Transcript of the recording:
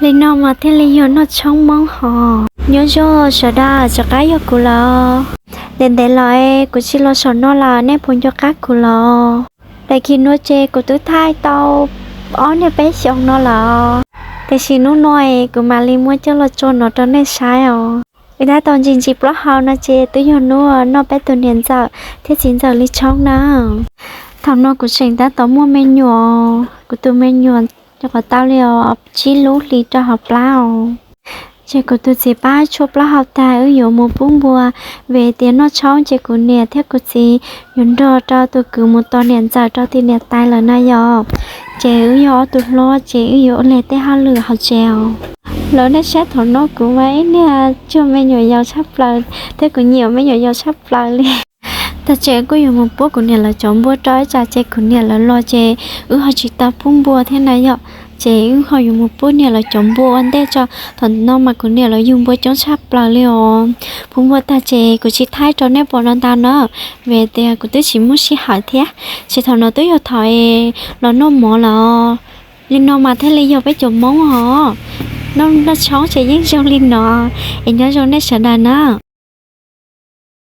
Li no mas thiaj li yog noj tshoob Hmoob hos. Nyob zoo sawv daws, rov qab yog kuv lawm. Ntev ntev los kuv tsis los saum no lawm, nej puas nco qab kuv los? Tag kis no ces kuv twb thaij tau ob niag peb xyoos no lawm, tiam sis hnub no kuv mam li muab coj los tso no rau nej saib os. Wb tab tom ntsis ntsis plaub hau no ces twb yog hnub noj peb tus niam ntxawm thiab txiv ntxawm li tshoob na. Thaum no kuv tseem tab tom muaj me nyuam, kuv tus me nyuam rau qhov tau li tsib lub hli rau hauv plab os. Ces kuv tus txiv pab tshuaj plaub hau tag wb yuav mus pub npua, vim tias noj tshoob ces kuv niam thiab kuv txiv yuav nrog rau tus kwv mus tos niam ntxawm rau tim niam tais lawm na yom. Ces wb yog ob tug hlob ces wb yuav ua li tej hauj lwm hauv tsev os. Lawv nej saib thaum no kuv mas ib niag cuag me nyuam yaus tshaj plaws thiab kuv nyiam me nyuam yaus tshaj plaws li. Tag ces kuj yuav mus pub kuv niam lawv cov npua rau ib tsam ces kuv niam lawv los ces wb ho tsis tau pub npua thiab na yom. Ces wb ho yuav mus pub niam lawv cov npua ua ntej tso. Thaum no mas kuv niam lawv yug npua coob tshaj plaws li os. Pub npua tag ces kuv tsis thaij rau nej pom no ntau na, vim tias kuv twb tsis muaj sij hawm thiab. Ces thaum no twb yog thaum los noj mov lawm. Li no mas thiaj li yog peb cov Hmoob hos. Noj tshoob ces yeej zoo li no. Es nyob zoo nej sawv daws na.